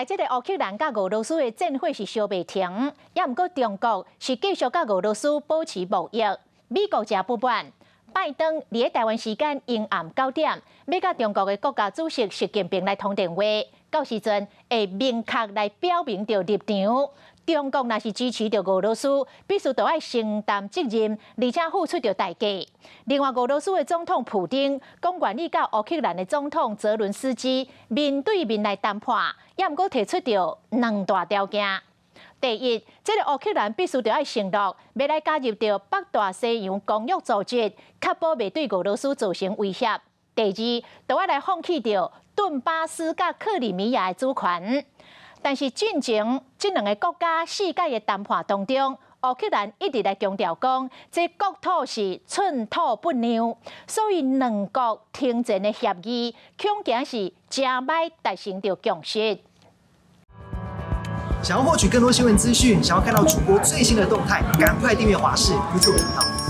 這個烏克蘭佮俄羅斯的戰火是燒袂停，猶毋過中國是繼續佮俄羅斯保持貿易。美國誠不滿，拜登佇台灣時間陰暗9點，欲佮中國的國家主席習近平來通電話，到時陣會明確來表明著立場。中國若是支持著俄羅斯，必須著愛承擔責任，而且付出著代價。另外，俄羅斯的總統普丁講願意佮烏克蘭的總統澤倫斯基面對面來談判，猶毋過提出著兩大條件。第一，這個烏克蘭必須著愛承諾，欲來加入著北大西洋公約組織，確保袂對俄羅斯造成威脅。第二，著愛來放棄著頓巴斯佮克里米亞的主權。但是進前這兩个國家四擺的談判當中，烏克蘭一直來強調講，這國土是寸土不讓，所以兩國停戰的協議恐驚是誠歹達成著共識。想要獲取更多新聞資訊，想要看到主播最新的動態，趕快訂閱華視 YouTube 頻道。